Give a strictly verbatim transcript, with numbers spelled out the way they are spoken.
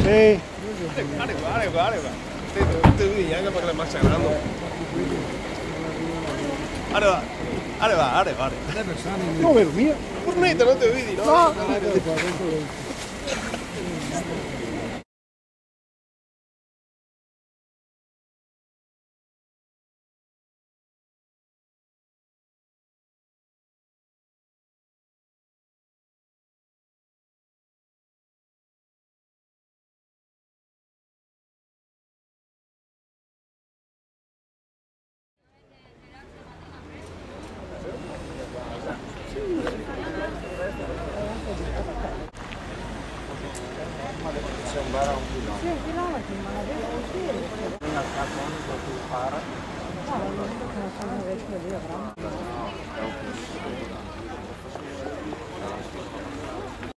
Sì. Guarda, guarda, guarda, guarda. Te, te vedi anca parché la masa grande. Guarda, guarda, guarda, guarda. No vedo mia. Corneta, no te vedi, no? No.